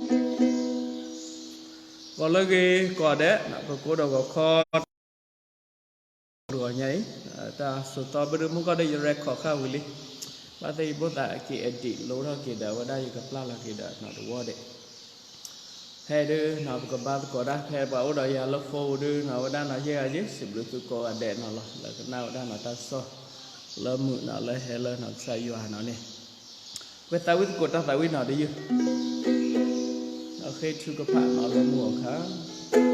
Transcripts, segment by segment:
ဂီၤလၢအဂ့ၤကိးဂၤဒဲး, ပကအိၣ်ဒီးဂီၤခီ တဂီၤညါအံၤ, တၢ်စိၤသီဘၣ်ဒုးမုၢ်ကီၢ်ဒီး ယ record ဃာ်ဝံၤလံ, ဘၣ်သ့ၣ်ယဘၣ်သးက့ၤ edit လိထီၣ်က့ၤဒီး အဝဲဒၣ်ယကပျၢ်လီၤက့ၤဒီးနီၢ်တဝီဒဲး, ဖဲဒုးနီၢ် ပကဘါသကိးတၢ် ဖဲပှၤအိၣ်ဒီးယၤလၢဃိပူၤဒုးနီၢ် အဝဲဒၣ်နီၢ်ယဲၢ်ဂၤက့ၤ စံးဘျုးသုကိးဂၤဒဲးနီၢ်လီၤ လၢကနၣ်ဝဲဒၣ်နီၢ်တၢ်ကစီၣ် လၢမုာ်နီၢ် လၢဟဲလၢနီၢ်ကစၢ်ယွၤနီၢ်န့ၣ်, ပသးဝံၣ်သကိးတၢ်သးဝံၣ်နီၢ်တယုၢ် အဃ့ထုကဖၣ်နီၢ်လၢမုၢ်ဂီၤခါ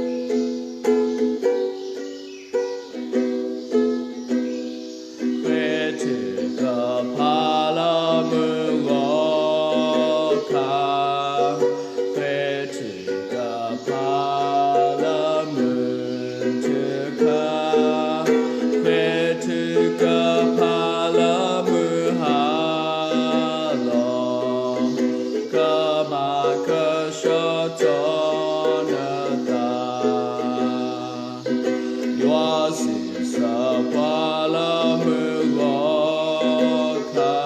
ဃ့ထုကဖၣ်လၢမုၢ်ဂီၤခါ, ဃ့ထုကဖၣ်လၢမုၢ်တခါ, ဃ့ထုကဖၣ်လၢမုၢ်ဟါလီၤ, ကမၤကဆှီထီၣ်နသး ယွၤစံးဆၢပှၤလၢမုၢ်ဂီၤခါ,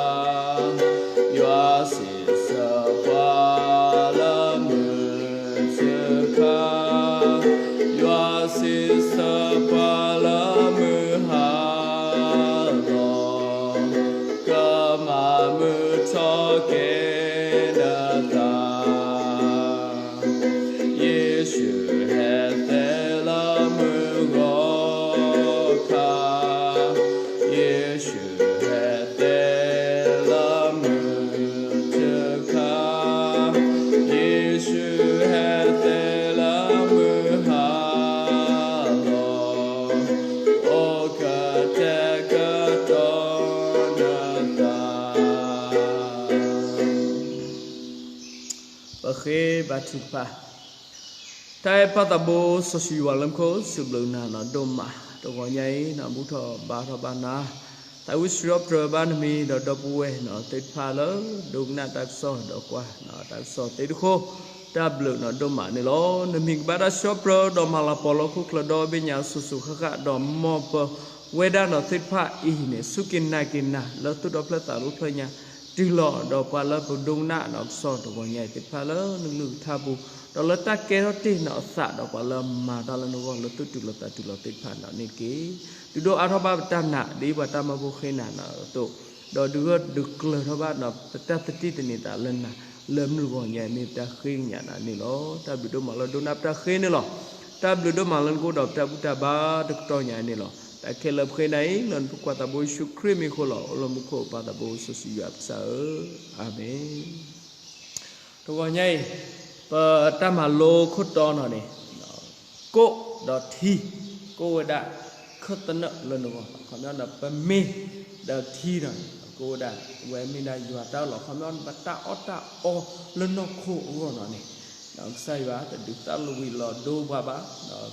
ယွၤစံးဆၢပှၤလၢမုၢ်တခါ, ယွၤစံးဆၢပှၤလၢမုၢ်ဟါလီၤ, ကမၤမုာ်ထီၣ်က့ၤနသး ယ့ၣ်ၡူးဟဲသ့လၢမုၢ်ဂီၤခါ, ယ့ၣ်ၡူးဟဲသ့လၢမုၢ်တခါ, ယ့ၣ်ၡူးဟဲသ့လၢမုၢ်ဟါလီၤ, အိၣ်ကတဲာ်ကတီၤနသး ပဃ့ဘါထုကဖၣ်, တၢ်အဲၣ်ပၢ်သးဘိစီဆှံယွၤလၢမူခိၣ် စံးဘျုးနၤနီၢ်ဒိၣ်မး တဂီၤညါအံၤနီၢ် ဘူၣ်ထီၣ်ဘါထီၣ်ဘၣ်နၤ, သးဝံၣ်ဆှၢပတြၢၤဘၣ်နမံၤဒီးဒီပုၢ်ဝဲၢ်နီၢ်သ့ၣ်တဖၣ်လၢ ဒိကနၣ်တၢ်ကစီၣ်ဒီးကွၢ်နီၢ်တၢ်ကစီၣ်သ့ၣ်တဖၣ်, တၢ်ဘျုးနီၢ်ဒိၣ်မးန့ၣ်လီၤ. နမံၤကဘၣ်တၢ်ဆှၢပတြၢၤဒီးမၤလၤကပီၤလၢဟီၣ်ခိၣ်ချၢဒီဘ့ၣ်ညါအစိၤစိၤဃၣ်ဃၣ် ဒီးမ်ပဝဲဒၣ်နီၢ်သ့ၣ်တဖၣ်အံၤန့ၣ် စူၢ်က့ၤနာ်က့ၤနၤလၢသူၣ်ဒီဖျၢၣ်သးဒီဖျၢၣ်ညါ တုၤလီၤဒီးပှၤလၢပဒိကနၣ်နီၢ်ကစီၣ်တဂီၤညါအံၤသ့ၣ်တဖၣ်လၢနကလုၢ်ကထါပူၤ, ဒီးလၢတၢ်ကဲထီၣ်တ့ၢ်နီၢ်အသးဒီးပှၤလၢမၤတၢ်လၢနဂီၢ်လၢသူၣ်တုၤလီၤသးတုၤလီၤသ့ၣ်တဖၣ်နီၢ်န့ၣ်တက့ၢ်. ဒုးဒိၣ်အါထီၣ်ဘၣ်ပတၢ်နာ် ဒ်ပှၤတၢ်မၢဖိဃ့နၤနီၢ်အသိး, ဒီးဒုးဂၢၢ်ဒုးကျၢၤထီၣ်ဘၣ်နီၢ် ပတၢ်သထံၣ်သန့ၤသးလၢနၤ လၢမုၢ်ဂီၤညါအံၤမ့ၢ်ပတၢ်ဃ့ကညးနၤန့ၣ်လီၤ. တၢ်ဘျုးဒိၣ်မးလၢဒိကနၣ်ပတၢ်ဃ့န့ၣ်လီၤ. တၢ်ဘျုးဒိၣ်မးလၢနကအိၣ်ဒီးပတၢ်ဘူၣ်တၢ်ဘါတကတီၢ်ညါန့ၣ်လီၤ. တၢ်ခဲလၢာ်ပဃ့နၤအံၤ လၢနဖိခွါသးဘိယ့ၣ်ၡူးခရံာ်မံၤအဃိလီၤ. အိၣ်လၢမူခိၣ်ပၢ်သးဘိစီဆှံယွၤပကစၢ်ဧၢ, အၤမ့ၣ်. တဂီၤညါအံၤ, ပတၢ်မၤလိခိၣ်တီနီၢ်န့ၣ်, ကိၣ်ဒီးထံ, ကိၣ်ဝဲဒၣ်ခၢၣ်သနၢၣ်လၢနဂီၢ်, ခီပညီဒီးပမ့ၢ်ဒီးထံနီၢ်န့ၣ် ကိၣ်ဝဲဒၣ် ဝဲမ့ၢ်ဒၣ်ယွၤတၢ်အၢၣ်လီၤ ခီပညီပတၢ်အီၣ်တၢ်အီလၢနီၢ်ခိအဂီၢ်နီၢ်န့ၣ်, ကစၢ်ယွၤတဒုးသၣ်လီၤဝံၤလီၤဒိပှၤဘၣ်,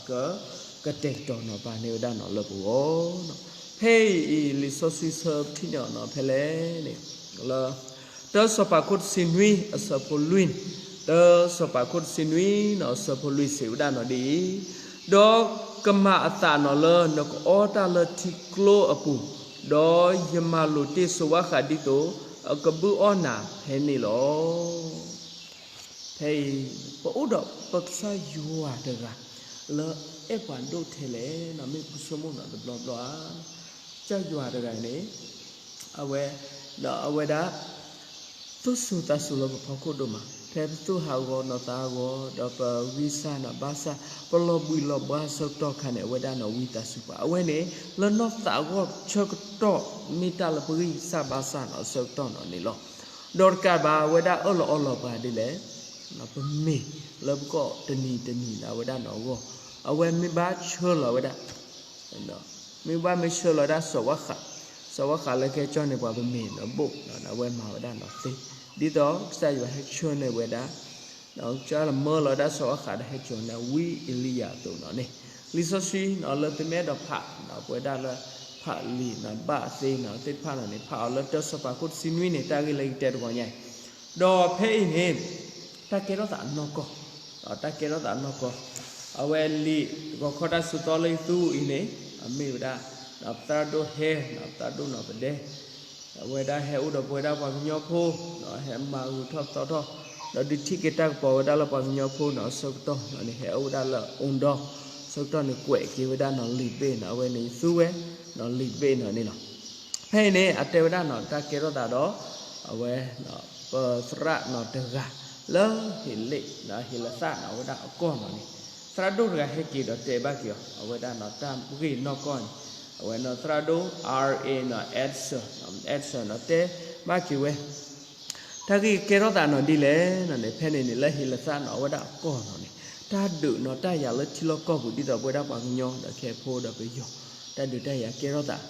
က ကတဲာ်ကတီၤနီၢ်ပာ်န့ၢ်ဝဲဒၣ်နီၢ်လၢပဂီၢ်နီၢ်. ဖဲအံၤအံၤ လံာ်စီဆှံဆၢပထံၣ်န့ၢ်အီၤနီၢ်ဖဲလဲၣ်န့ၣ်, လၢ တၢစီၤပၤခိၣ်တဆံနွံအဆၢဖိလွံၢ်န့ၣ်, တၢစီၤပၤခိၣ်တဆံနွံနီၢ်အဆၢဖိလွံၢ်စံးဝဲဒၣ်နီၢ်ဒ်အံၤ, ဒီးကမၤအသးနီၢ်လၢနကအီတၢ်လၢထံကျိအပူၤ, ဒီးယမၤလိာ်တ့ၢ်စိၤဝါဃးဒ်သိး အကဘုၣ်အီၣ်နၤဖဲန့ၣ်လီၤ. ဖဲအံၤ ပအိၣ်ဒီးပကစၢ်ယွၤတဂၤ လၢအဲၣ်ပှၤဒိၣ်ထဲလဲၣ်နီၢ် မ့ၢ်ပကဆိကမိၣ်နီၢ်တဘျီဘျီဧါ. ကစၢ်ယွၤတဂၤအံၤန့ၣ် အဝဲ ဒီးအဝဲဒၣ် သူၣ်စူၤသးစူၤလၢပဖီခိၣ်ဒိၣ်မး ဖဲပသူၣ်ဟးဂီၤနီၢ်သးဟးဂီၤ ဒီးပဂံၢ်စၢ်နီၢ်ဘါစၢ် ပလီၤဘှံးလီၤဘှါဆၢကတီၢ်ခါန့ၣ် အဝဲဒၣ်နီၢ်ဝံသးစူၤပှၤ အဝဲန့ၣ် လၢနီၢ်သးအဂီၢ်ဆၢကတီၢ် မ့ၢ်တၢ်လၢပဂံၢ်စၢ်ဘါစၢ်နီၢ်အဆၢကတီၢ်နီၢ်န့ၣ်လီၤ. ဒီးတကးဘၣ် အဝဲဒၣ်အၢၣ်လီၤအီလီၤပှၤဒ်လဲၣ် ပမ့ၢ်လၢပကီၢ်တနံၤတနံၤနီၢ် အဝဲဒၣ်နီၢ်အဂီၢ် အဝဲမ့ၢ်ဘၣ်ဆှၢလီၤဝဲဒၣ် မ့ၢ်ဘၣ်မ့ၢ်ဆှၢလီၤဝဲဒၣ်စီၤဝါဃး, စီၤဝါဃးလၢကဟဲကၠီန့ၢ်ပှၤပမ့ၢ်နီၢ်ဘိၣ် အဝဲမၤဝဲဒၣ်နီၢ်သ့, ဒ်သိးကစၢ်ယွၤဟဲဆှၢန့ၢ်ဝဲဒၣ် ကစၢ်ယွၤမၢလီၤဝဲဒၣ်စီၤဝါဃးဒီးဟဲကၠီန့ၢ်ဝံအ့လံယၤအသိးနီၢ်န့ၣ်, လံာ်စီဆှံနီၢ်လၢသုမ့ၢ်အဲၣ်ဒိးဖး ပဝဲဒၣ်လၢ ဖးလံာ်နီၢ်ဘၣ်သ့နီၢ်သ့ၣ်တဖၣ်နီၢ်န့ၣ် ဖးအီၤလၢတၢစီၤပၤခိၣ်တဆံနွံန့ၣ် တၢ်ဂ့ၢ်လၢယတဲတဂီၤညါအံၤ, ဒီးဖဲအံၤန့ၣ် တၢ်ကဲထီၣ်သးအနီၢ်ကီၢ်, တၢ်ကဲထီၣ်သးအနီၢ်ကီၢ်, အဝဲလံာ်ဂီၤခီတၢ်ဆိသီလၢယသူအံၤန့ၣ် အမ့ၢ်ဝဲဒၣ် ပသရၣ်ဒိၣ်ဟဲ ပသရၣ်ဒိၣ်နီၢ်ပဒဲ အဝဲဒၣ်ဟဲအိၣ်ဒီးပဝဲဒၣ်ပှၤကညီဖိ ဟဲမၤဂုာ်ထီၣ်သီထီၣ် ဒီးဒုးထံၣ်က့ၤတၢ်ကပီၤဝဲဒၣ်လၢပှၤကညီဖိနီၤ အဆၢကတီၢ်နီၤန့ၣ် ဟဲအိၣ်ဝဲဒၣ်လၢ အိၣ်ဒီး ဆၢကတီၢ်န့ၣ် ကွဲးက့ၤဝဲဒၣ်နီၤ လံာ်တဘ့ၣ်နီၤ အဝဲန့ၣ်သူဝဲနီၤ လံာ်တဘ့ၣ်နီၤန့ၣ်လီၤ. ဖဲအံၤန့ၣ် အတဲဝဲဒၣ်နီၤ တၢ်ကဲထီၣ်သးဒီး အဝဲ ပသရၣ်နီၤတဂၤ လၢဟ့ၣ်လ့ၣ် ဟ့ၣ်လသၣ်နီၤ အဝဲဒၣ်အကီၢ်နီၤန့ၣ် သရၣ်ဒိၣ်တဂၤဟဲက့ၤဒီးတဲဘၣ်က့ၤအီၤ အဝဲဒၣ်နီၤ တၢ်ဂ့ၢ်နီၢ်ကီၢ်န့ၣ် အဝဲနီၤ သရၣ်ဒိၣ် R A နီၤ Edson Edson နီၤ တဲဘၣ်က့ၤဝဲ တၢ်ဂ့ၢ်ကဲထီၣ်သးနီၤဒ်လဲၣ်နီၤန့ၣ် ဖဲန့ၣ်န့ၣ် လၢဟ့ၣ်လသၣ်နီၤ အဝဲဒၣ်အကီၢ်နီၤန့ၣ် တၢ်ဒုးနီၤတၢ်ယၤလၢထံလီၢ်ကီၢ်ပူၤ ဒ်သိးပဝဲဒၣ်ပှၤကညီဒီးခဲအံၤဖိဒီးပယီၤ တၢ်ဒုးတၢ်ယၤကဲထီၣ်သး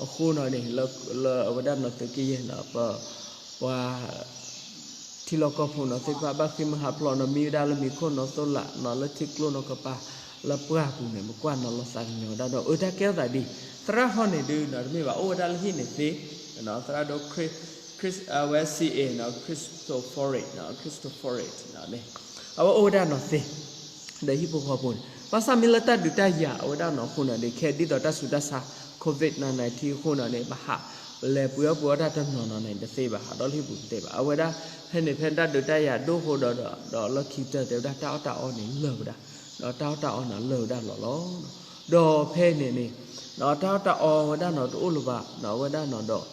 အဃိနီၤန့ၣ် လၢအဝဲဒၣ်နီၤသုးကယဲၢ်နီၤ ပ ပှၤ ထံလီၢ်ကီၢ်ဖိနီၤသ့ၣ်တဖၣ် ဘၣ်ဃ့ၢ်မှံဟးဖျိးနီၤ မံဝဲဒၣ်လၢမံၤခိၣ်နီၤ သိလးနီၤ လၢထံကျိနီၤကပၤ လၢပှၢ်ပူၤန့ၣ် ပကွၢ်နီၤလီၤသးကညီၤဝဲဒၣ်ဒီး အၢ တၢ်ကဲထီၣ်သးဒ် သရၣ်ဟီၣ်န့ၣ်ဒုးနီၤ တမ့ၢ်ဘၣ် အိၣ်ဝဲဒၣ်လၢဟံၣ်န့ၣ်သ့ သရၣ်ဒိၣ် Chris အဝဲ C A နီၤ Christopher နီၤ Christopher နီၤန့ၣ် အဝဲအိၣ်ဝဲဒၣ်နီၤသ့ ဒီးဟံၣ်ဖိဃီဖိန့ၣ် ဘၣ်ဆၣ်မ့ၢ်လၢတၢ်ဒုးတၢ်ယၤအဝဲဒၣ်နီၤအဃိနီၤန့ၣ် ခဲဒ်သိးတၢ်ဆူးတၢ်ဆါ COVID nineteen အဃိနီၤန့ၣ် ဘၣ်ဟး လဲၤပှ့ၤအီၣ်ပှ့ၤအီတၢ်တနီၤနီၤန့ၣ် တသ့ဘၣ် ဟးဒီးလၢဟံၣ်ပူၤတသ့ဘၣ် အဝဲဒၣ် ဖဲန့ၣ်ဖဲတၢ်ဒုးတၢ်ယၤဒိၣ်အဃိဒီး ဒီးလၢခံကတၢၢ်တဲဝဲဒၣ်တၢ်အီၣ်တၢ်အီန့ၣ်လၢာ်ဝဲဒၣ် ဒီးတၢ်အီၣ်တၢ်အီန့ၣ်လၢာ်ဝဲဒၣ်လီၤလီၤ ဒီးဖဲန့ၣ်န့ၣ် တၢ်အီၣ်တၢ်အီဝဲဒၣ်နီၤတအိၣ်လၢၤဘၣ် အဝဲဒၣ်နီၤဒီး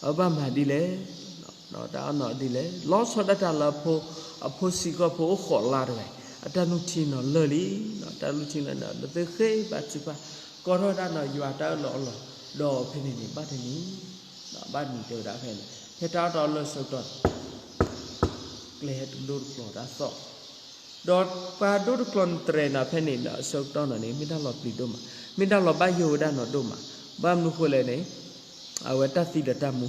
အဘၣ်မၤဒ်လဲၣ် တၢ်အီၣ်နီၤဒ်လဲၣ် လီၤဆီဒၣ်တၢ်လၢအဖိ အဖိစံးကီၢ်ဖိအိၣ်ဃိးလါတဂၤ အတၢ်နုၢ်ထံနီၤလၢာ်လံ တၢ်နုၢ်ထံလၢာ်နီၤ ဒီးသုဃ့ဘါထုကဖၣ် ကိးထီၣ်ဝဲဒၣ်နီၤယွၤတၢ်အၢၣ်လီၤအီလီၤ ဒီးဖဲန့ၣ်န့ၣ် ဘၣ်တနံၤ ဘၣ်တနံၤတဲဝဲဒၣ်ဖဲန့ၣ် ဖဲတၢ်အီၣ်တၢ်အီလၢာ်အဆၢကတီၢ် ကျဲဟဲတဒိၣ်တကျီၤတၢ်သီၣ် ဒီးပှၤဒိၣ်တကျီၤနတြဲၤနီၤ ဖဲန့ၣ်နီၤ အဆၢကတီၢ်နီၤန့ၣ် မ့ၢ်တၢ်လီၤပျံၤဒိၣ်မး မ့ၢ်တၢ်လီၤဘၣ်ယိၣ်ဝဲဒၣ်နီၤဒိၣ်မး ဘၣ်မနုၤဃိလဲၣ်န့ၣ် အဝဲတၢ်သံဒီးတၢ်မူ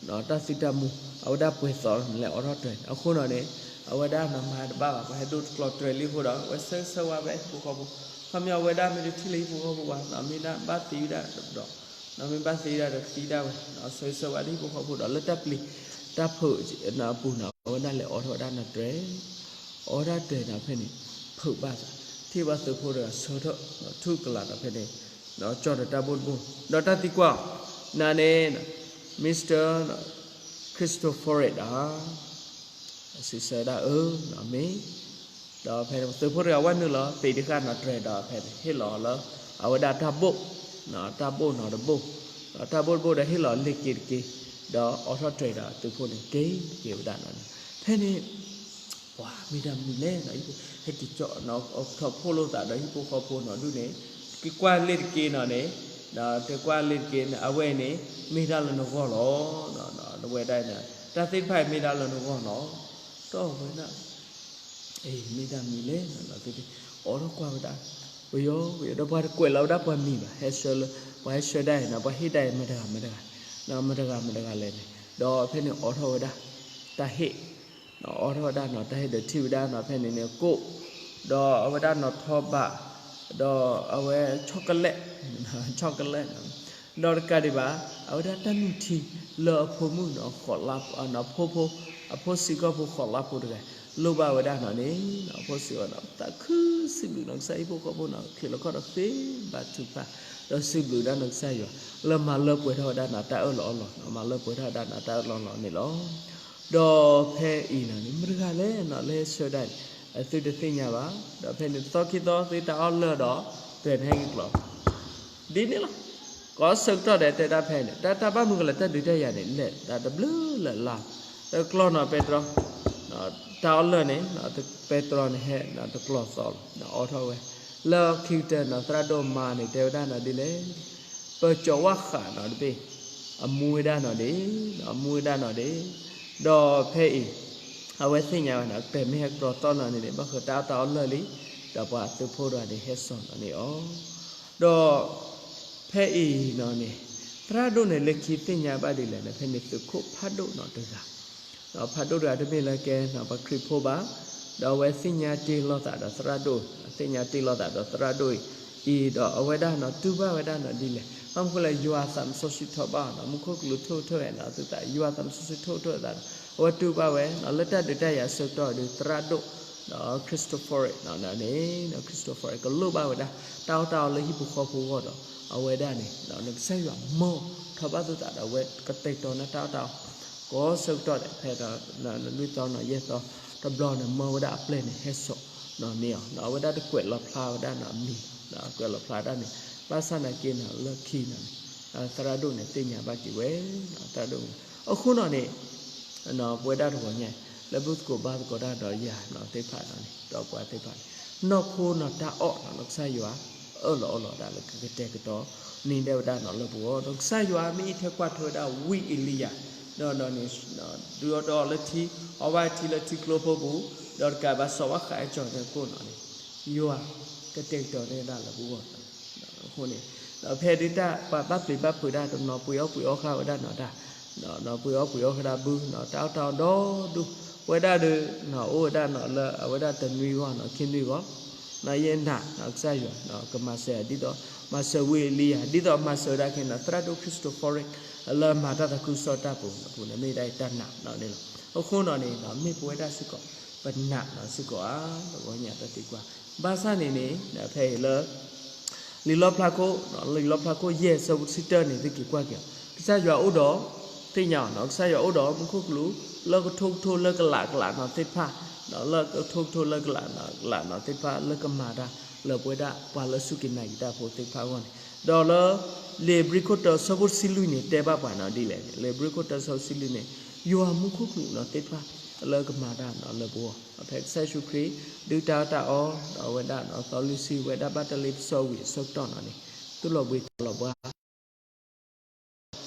တၢ်သံတၢ်မူ အဝဲဒၣ်ပှဲၤသီးလဲၤအိးထီၣ်တြဲၤန့ၣ် အဃိနီၤန့ၣ် အဝဲဒၣ်နီၤမၤတဘၣ်ဘၣ် ပှၤဟဲဒိၣ်တကျီၤတြဲၤလံအဃိဒီး အဝဲဆၢဂ့ၤဆၢဝါဝဲဟံၣ်ဖိဃီဖိ ခီပညီအဝဲဒၣ်မ့ၢ်တထံၣ်လၢဟံၣ်ဖိဃီဖိဘၣ် မ့ၢ်ဒၣ်ဘၣ်သံဝဲဒၣ်ဒီး မ့ၢ်ဘၣ်သံဝဲဒၣ်ဒီးသံဒၣ်ဝဲ ဆၢဂ့ၤဆၢဝါဒ်ဟံၣ်ဖိဃီဖိဒီးလၢတၢ်ပျံၤ တၢ်ဖုးအပူၤနီၤ အဝဲဒၣ်လဲၤအိးထီၣ်ဝဲဒၣ်နီၤတြဲၤ အိးထီၣ်တြဲၤနီၤဖဲန့ၣ် ဖုးဘၣ်သး ထံၣ်ဘၣ်သုးဖိတဂၤဆၢထၢၣ် ထူၣ်ကလာ်နီၤဖဲန့ၣ် ကၠီၣ်ဒီးတၢ်ဘိၣ်တဘိၣ် ဒီးတၢ်သံကွၢ်အီၤ နၤန့ၣ် Mister Christopher ဧါ စံးဆၢဝဲဒၣ်အၢ မ့ၢ် ဒီးဖဲသုးဖိတဂၤဝဲနုာ်လီၤ ပ့ၤတဃၣ်နီၤတြဲၤဒီးဖဲန့ၣ် ဟ့ၣ်လီၤလၢ အဝဲဒၣ်တၢ်ဘိၣ် တၢ်ဘိၣ်နီၤတဘိၣ် တၢ်ဘိၣ်တဘိၣ်ဒီးဟ့ၣ်လီၤလ့ၤက့ၤတက့ၢ် ဒီးအိးထီၣ်တြဲၤဒီးသုးဖိန့ၣ်က့ၤက့ၤဝဲဒၣ်နီၤန့ၣ် ဖဲန့ၣ် ပှၤမ့ၢ်တၢ်မနုၤလဲၣ်နီၤ ဟံၣ်ဖိ ဟဲက့ၤကၠီၣ်နီၤ ထီၣ်ဖှိၣ်လိာ်သးဒီးဟံၣ်ဖိဃီဖိနီၤဒုးန့ၣ် က့ၤကွၢ်လ့ၤတက့ၢ်နီၤန့ၣ် တဲကွၢ်လ့ၤတက့ၢ်န့ၣ် အဝဲန့ၣ် မ့ၢ်တၢ်လၢနဂီၢ်လီၤ ဝဲဒၣ်န့ၣ် တၢ်သ့ၣ်တဖၣ်အံၤမ့ၢ်တၢ်လၢနဂီၢ်လီၤ တီၢ်ဝဲဒၣ် အ့ မ့ၢ်တၢ်မနုၤလဲၣ်နီၤ အိးထီၣ်ကွၢ်ဝဲဒၣ် ပယီၤ ပယီၤ ဒီးပှၤတကွဲးလီၤဝဲဒၣ်ပှၤမံၤဘၣ် ဟဲဆှၢလၢ ပှၤဟဲဆှၢဒၣ်အံၤနီၤ ပှၤဟ့ၣ်ဒၣ်အံၤမတၤတဂၤမတၤတဂၤ မတၤတဂၤမတၤတဂၤလဲၣ်န့ၣ် ဒီးဖဲန့ၣ်အိးထီၣ်ဝဲဒၣ် တၢ်ဟ့ၣ် အိးထီၣ်ဝဲဒၣ်နီၤ တၢ်ဟ့ၣ်ဒီးထံၣ်ဝဲဒၣ်နီၤ ဖဲန့ၣ်န့ၣ် ကိၣ် ဒီးအဝဲဒၣ်နီၤထီဘး ဒီးအဝဲ chocolate chocolate ဒီးတကးဒံးဘၣ် အဝဲဒၣ်တၢ်နုၢ်ထံလၢအဖိမုၣ်နီၤ ဃိးလါ ဖိဖိ အဖိစံးကီၢ်ဖိဃိးလါဖိတဂၤ လိၣ်ဘၣ်ဝဲဒၣ်နီၤန့ၣ် အဖိစံးကီၢ်နီၤ သးခုစံးဘျုးနီၤကစၢ်ဟံၣ်ဖိဃီဖိနီၤ ချံးလီၤခီၣ်ဒီးဃ့ဘါထုကဖၣ် ဒီးစံးဘျုးဒၣ်နီၤကစၢ်ယွၤ လၢမၤလၢပှဲၤထီၣ်ဝဲဒၣ်နီၤတၢ်အၢၣ်လီၤအီလီၤ မၤလၢပှဲၤထီၣ်ဝဲဒၣ်နီၤတၢ်အၢၣ်လီၤအီလီၤန့ၣ်လီၤ. ဒီးဖဲအံၤနီၤန့ၣ် မတၤတဂၤလဲၣ်နီၤ လၢဟဲဆှၢဒၣ်န့ၣ် အသုတသ့ၣ်ညါဘၣ် ဒီးဖဲန့ၣ်တသီခံသီသုတၢ်အီၣ်လၢာ်ဒီး တြဲၤန့ၣ်ဟဲက့ၤကျီၤ ဒ်န့ၣ်လီၤ. ကိးဆၢကတီၢ်ဒီးတဲဒၣ်ဖဲန့ၣ် တၢ်တၢ်ဘၣ်မုၢ်ကလၢၤတၢ်ဒုးတၢ်ယၤန့ၣ် လဲၤတၢ်တဘျုးလၢ်လၢ် တကျီၢ်နီၤပဲတြီ တၢ်အီၣ်လၢာ်န့ၣ် ပဲတြီန့ၣ်ဟဲတကျီၢ်သီလီၤ အိးထီၣ်ဝဲ လၢခံကတၢၢ်နီၤ သရၣ်ဒိၣ်မါန့ၣ် တဲဝဲဒၣ်နီၤဒ်လဲၣ် ပကၠီၤဝၣ်ဃးနီၤတဘ့ၣ် အမူဝဲဒၣ်နီၤဒ့ၣ် အမူဝဲဒၣ်နီၤဒ့ၣ် ဒီးဖဲအံၤ အဝဲသ့ၣ်ညါဝဲနီၤ တြဲၤမ့ၢ်ဟဲတကျီၢ်သီနီၤန့ၣ်န့ၣ် ဘၣ်ဃးတၢ်အီၣ်တၢ်အီလၢာ်လံ ဒီးပှၤသုးဖိတဂၤန့ၣ်ဟဲစိာ်နီၤန့ၣ်အီၤ ဒီး ဖဲအံၤနီၤန့ၣ် သရၣ်ဒိၣ်န့ၣ် လၢခံသ့ၣ်ညါဘၣ်ဒ်လဲၣ်န့ၣ် ဖဲန့ၣ်သုးခိၣ်ဖးဒိၣ်နီၤတဂၤ ဖးဒိၣ်တဂၤတမ့ၢ်လၢကဲနီၤပှၤခရံာ်ဖိဘၣ် ဒီးအဝဲသ့ၣ်ညါတ့ၢ်လိာ်သးဒီးသရၣ်ဒိၣ် သ့ၣ်ညါတ့ၢ်လိာ်သးဒီးသရၣ်ဒိၣ်အံၤ ဒီးအဝဲဒၣ်နီၤတူၢ်ဘၣ်ဝဲဒၣ်နီၤဒ်လဲၣ် ဘၣ်မနုၤဃိလဲၣ် ယွၤသးစီဆှံထီၣ်ဘၣ်နီၤ မူခိၣ်ကလူးထိၣ်ထိၣ်ဝဲနီၤ သုသး ယွၤသးစီဆှံထိၣ်ထိၣ်သးဒီး အဝဲတူၢ်ဘၣ်ဝဲနီၤ လၢတၢ်ဒုးတၢ်ယၤအဆၢကတီၢ်ဒီးသရၣ်ဒိၣ် ဒီး Christopher နီၤန့ၣ် Christopher ကလိၣ်ဘၣ်ဝဲဒၣ် တၢ်အီၣ်တၢ်အီလၢဟံၣ်ဖိဃီဖိအဂီၢ်ဒီး အဝဲဒၣ်န့ၣ် ကစၢ်ယွၤမၢထီၣ်ဘၣ်သုသးဒီးအဝဲကတဲာ်ကတီၤန့ၢ်တၢ်အီၣ်တၢ်အီ ကိးဆၢကတီၢ်ဒီး ဖဲဒီး လွံၢ်သီနီၤ ယဲၢ်သီ တဘျီန့ၣ် မၢဝဲဒၣ်အပျဲၢ်န့ၣ် ဟဲစိာ်န့ၢ်အီၤ, အဝဲဒၣ်တကွဲးလီၤဖျါဝဲဒၣ်န့ၣ်အမံၤ, ကွဲးလီၤဖျါဒၣ်န့ၣ်, ဘၣ်ဆၣ်နာ်က့န့ၣ် လၢခံန့ၣ်န့ၣ် သရၣ်ဒိၣ်န့ၣ် သ့ၣ်ညါဘၣ်က့ၤဝဲ, သရၣ်ဒိၣ်န့ၣ်, အဃိန့ၣ်န့ၣ် ပဝဲဒၣ်တဂီၤညါ လၢဘူၣ်သကိးဘါသကိးတၢ်ဒီးယၤန့ၣ်သ့ၣ်တဖၣ်န့ၣ် ဒီးပှၤသ့ၣ်တဖၣ်န့ၣ် နီၢ်ခိန့ၣ်တၢ်အီၣ်န့ၣ် ကစၢ်ယွၤ အၢၣ်လီၤအီလီၤဒၣ်လၢကကတဲာ်ကတီၤန့ၢ်ဒၣ်ဝဲဒၣ်န့ၣ်လၢပဂီၢ်, ဒီးကစၢ်ယွၤမ့ၢ်အံးထွဲကွၢ်ထွဲဝဲဒၣ်ဝံအ့လံယၤ, ဒီးန့ၣ် ဒုးအီၣ်ဒီးအီလၢထံ, အီဘၣ်ထံလၢထံကျိဖိပူၤ, ဒီးတကးဘၣ်စီၤဘၣ်ဃးအကၠီၤန့ၣ်ကိၣ်န့ၣ်န့ၣ်, ယွၤကတဲာ်ကတီၤန့ၢ်ဒၣ်လၢပဂီၢ်, အဃိန့ၣ် ဒီးဖဲဒုးတၢ်ပှၤဘၣ်ပျံၤဘၣ်ဖုးဒၣ်တနီၤပှ့ၤအီၣ်ပှ့ၤအီခါဝဲဒၣ်န့ၣ်တၢ်, ပှ့ၤအီၣ်ပှ့ၤအီခါဒၣ်ဘုန့ၣ် တၢ်အီၣ်တၢ်အီဒီဒူၣ်, ပဝဲဒၣ်ဒီး အိၣ်ဝဲဒၣ်န့ၣ်လၢအဝဲဒၣ်တနွံဂီၢ်န့ၣ် ခံနွံဂီၢ်, ယဲနာ်ကစၢ်ယွၤကမၤစၢၤယၤဒ်သိး မၤစၢၤဝံအ့လံယၤ ဒ်သိးမၤစၢၤဝဲဒၣ်ခဲန့ၣ် သရၣ်ဒိၣ် Christopher လၢမၤတၢ်သးခုကစီၣ်တၢ်ပူၤန့ၣ် မ့ၢ်ဒၣ်အတၢ်နာ်န့ၣ်လီၤ. အဃိန့ၣ်န့ၣ် မ့ၢ်ပဝဲဒၣ်စ့ၢ်ကီး ပနာ်စ့ၢ်ကီးဧါ, တဂီၤညါတၢ်သံကွၢ်, ဘၣ်ဆၣ်န့ၣ်န့ၣ် ဖဲအံၤလၢ လံာ်လီၣ်ဖျါခိၣ်, လံာ်လီၣ်ဖျါခိၣ်ယဲၢ်ဆၢဖိတဆံတၢန့ၣ် သုက့ၤကွၢ်က့ၤအီၤ, ကစၢ်ယွၤအိၣ်ဒီး သ့ၣ်ညါအီၤန့ၣ် ကစၢ်ယွၤအိၣ်ဒီးမူခိၣ်ကလူး လၢကထိကထိလၢကလးကလးန့ၣ်သ့ၣ်တဖၣ်, လၢကထိကထိလၢကလးကလးန့ၣ်သ့ၣ်တဖၣ် လၢကမၤတၢ်လၢပဝဲဒၣ်ပှၤလၢစူၢ်က့ၤနာ်က့ၤတၢ်ဖိသ့ၣ်တဖၣ်အဂီၢ်န့ၣ်, ဒီးလၢ လံာ်ဧ့ၤဘြံၤခိၣ်တၢဆၢဖိတဆံလွံၢ်န့ၣ် တဲဘၣ်ပှၤန့ၣ်ဒ်လဲၣ်, လံာ်ဧ့ၤဘြံၤခိၣ်တၢဆၢဖိတဆံလွံၢ်န့ၣ် ယွၤမူခိၣ်ကလူးန့ၣ်သ့ၣ်တဖၣ် လၢကမၤတၢ်န့ၣ်လၢပဂီၢ်, ဖဲကစၢ်ယ့ၣ်ၡူးခရံာ် ဒုၣ်တၢ်အီၣ်တၢ်အီ ဒီးအဝဲဒၣ်န့ၣ် သီလွံၢ်ဆံဝဲဒၣ်ဘၣ်တၢ်လ့ပစီဝံၤအဆၢကတီၢ်န့ၣ်န့ၣ် သူၣ်လီၤဘှံးသးလီၤဘှါ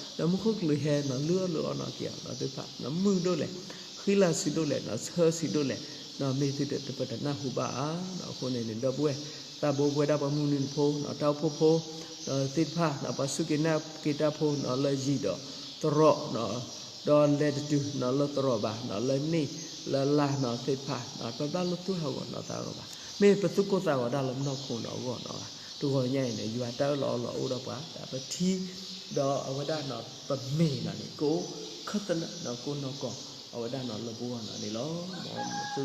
ဒီးမူခိၣ်ကလူးဟဲန့ၣ် လုၢ်အီၣ်လုၢ်အီန့ၣ်က့ၤအီၤန့ၣ်သ့ၣ်တဖၣ်န့ၣ် မုာ်ဒိၣ်လဲၣ်, ဃံလၤဆံးဒိၣ်လဲၣ်န့ၣ် ဆၢဆံးဒိၣ်လဲၣ်န့ၣ် မ့ၢ်သုတပတနၢ်ဟူဘၣ်ဧါန့ၣ်, အဃိန့ၣ်န့ၣ် ဒီပုၢ်ဝဲၢ် သးဘိပဝဲဒၣ်ပှၤမုၢ်နွံနံၤဖိန့ၣ် တၢ်အိၣ်ဖှိၣ်ဖိ ဒီးသ့ၣ်တဖၣ်န့ၣ် ပှၤစူၢ်က့ၤနာ်က့ၤတၢ်ဖိန့ၣ် လၢယံၤဒီးသရိာ်န့ၣ် ဒီးလဲၤတတုၤန့ၣ်လၢသရိာ်ဘၣ်န့ၣ် လၢန့ၣ်လၢလါန့ၣ်သ့ၣ်တဖၣ်န့ၣ် ပဘၣ်လၢသူၣ်ဟးဂီၤန့ၣ်သးဂီၤဘၣ်, မ့ၢ်ပသူၣ်ကိၢ်သးဂီၤဒၣ်လၢပနီၢ်ခိန့ၣ်အဂီၢ်န့ၣ်, တဂီၤညါအံၤန့ၣ် ယွၤတၢ်အၢၣ်လီၤအီလီၤအိၣ်ဒီးပှၤ ဒီးပထံ ဒီးအဝဲဒၣ်န့ၣ် ပမ့ၢ်န့ၣ်န့ၣ် ကအိၣ်ခၢၣ်သနၢၣ်န့ၣ် ကိးနီၢ်ကီၢ် အဝဲဒၣ်န့ၣ်လၢပဂီၢ်န့ၣ်န့ၣ်လီၤ. မ်သု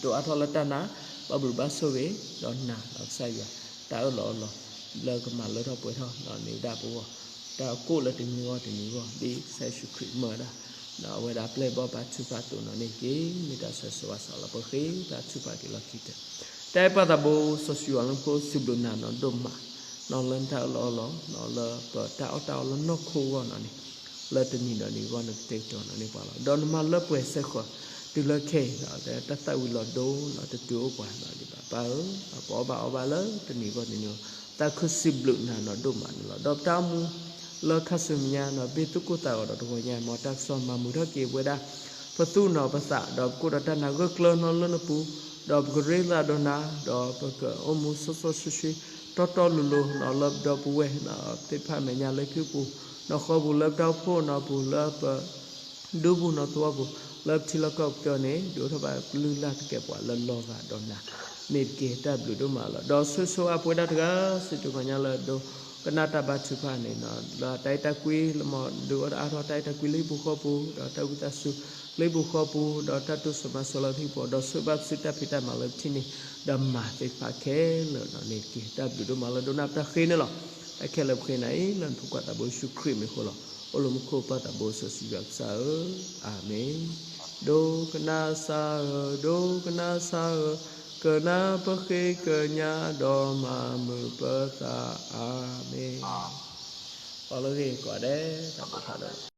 ဒိးအါထီၣ်လၢတၢ်နာ် ဘၣ်ဘျုးဘၣ်ဆိၣ်ဂ့ၤ ဒီးနာ်န့ၣ်ကစၢ်ယွၤ တၢ်အၢၣ်လီၤအီလီၤ လၢကမၤလၢထီၣ်ပှဲၤထီၣ်န့ၣ်ဝဲဒၣ်ပဂီၢ် တၢ်ကိၣ်လၢတနံၤဂီၢ်တနံၤဂီၢ် ဒ်ကစၢ်ယ့ၣ်ၡူးခရံာ်မၢဝဲဒၣ် အဝဲဒၣ်ပျဲၢ်ဘီၣ်ဘါထုကဖၣ်အသိးန့ၣ်န့ၣ်တက့ၢ်. မ့ၢ်တၢ်ဆိၣ်ဂ့ၤဆိၣ်ဝါစးလီၤ ပဃ့ဘါထုကဖၣ်က့ၤလီၢ်ခံကတၢၢ် တၢ်အဲၣ်ပၢ်သးဘိစီဆှံယွၤလၢမူခိၣ်စံးဘျုးနၤန့ၣ်ဒိၣ်မး န့ၣ်လၢနတၢ်အၢၣ်လီၤအီလီၤ န့ၣ်လၢပတၢ်အီၣ်တၢ်အီလၢနီၢ်ခိအဂီၢ်န့ၣ်န့ၣ် လၢတနံၤဒီးနံၤအဂီၢ်န့ၣ် ကတဲာ်ကတီၤန့ၣ်န့ၢ်ပှၤလီၤ. ဒီးနမၤလၢပှဲၤစဲဃီၤ တုၤလၢခဲအံၤ တၢ်သၣ်ဝံၤလီၤဒိန့ၣ် တတုၤအိၣ်ပှၤန့ၣ်ဒံးဘၣ် ပၢ်ဧၢ, ပအီၣ်ဘၣ်အီဘၣ်လၢတနံၤအဂီၢ်တနံၤ သးခုစံးဘျုးနၤန့ၣ်ဒိၣ်မးန့ၣ်လီၤ. ဒီးပတၢ်အိၣ်မူ လၢခါဆူညါန့ၣ် ဘၣ်သူၣ်ကိၢ်သးဂီၤဒီးတဂီၤညါ မ်တၢ်ကစီၣ်မၤမုာ်ထီၣ်က့ၤဝဲဒၣ် ပသူၣ်န့ၣ်ပသး ဒီးပကအိၣ်ဒီးတၢ်နာ်ဂၢၢ်ကျၢၤန့ၣ်လၢနပူၤ ဒီးပကရ့လိာ်ဒီးနၤ ဒီးပကအိၣ်မူစီစီဆှံဆှံ တီတီလိၤလိၤန့ၣ်လၢပဒီပုၢ်ဝဲၢ်န့ၣ် သ့ၣ်တဖၣ်မဲာ်ညါလၢဟံၣ်ပူၤ နီၢ်ဃီပူၤလၢပတၢ်အိၣ်ဖှိၣ်န့ၣ်ပူၤ လၢပ ဒူပူၤနီၢ်သဝီပူၤ လၢပထံလီၢ်ကီၢ်ပူၤကီၢ်န့ၣ် ဒုးအိၣ်ထီၣ်ဘၣ်ကလုၢ်လၢ်သကဲးပဝးလၢလီၤဂာ်ဒီးနၤ န့ၣ်တက့ၢ် တၢ်ဘျုးဒိၣ်မးလီၤ. ဒီးဆိၣ်ဂ့ၤဆိၣ်ဝါပဝဲဒၣ်တဂၤ စံးတဂီၤညါလၢဒိကနၣ်တၢ်ဘါထုကဖၣ်န့ၣ် လၢတၢ်အဲၣ်တၢ်ကွံ လၢမ့ၢ်ဒုးအိၣ်ဒီးအါထီၣ်တၢ်အဲၣ်တၢ်ကွံလၢဟံၣ်ပူၤဃီပူၤ ဒီးတၢ်ဝံသးစူၤလၢဟံၣ်ပူၤဃီပူၤ ဒီးတၢ်တိစၢၤမၤစၢၤလၢပဟံၣ်ပူၤ ဒီးဆိၣ်ဂ့ၤဘၣ်ပစုတၢ်ဖံးတၢ်မၤလၢပထံၣ်န့ၣ် ဒီးမၤသ့ၣ်တဖၣ်ခဲလၢာ်န့ၣ်တက့ၢ် တၢ်ဘျုးဒိၣ်မးလီၤ. ဒိကနၣ်ပတၢ်ဃ့န့ၣ်လီၤ. တၢ်ခဲလၢာ်ပဃ့နၤအံၤ လၢနဖိခွါသးဘိယ့ၣ်ၡူးခရံာ်မံၤအဃိလီၤ. အိၣ်လၢမူခိၣ်ပၢ်သးဘိစီဆှံယွၤကစၢ်ဧၢ, အၤမ့ၣ်. ဒိကနၣ်စၢ်ဧၢ, ဒိကနၣ်စၢ်ဧၢ, ကနၣ်ပဃ့ကညး ဒီးမၤမုာ်ပသး, အၤမ့ၣ်. ပှၤလၢဂ့ၤကိးဂၤဒဲး တၢ်ဘျုးဖးဒိၣ်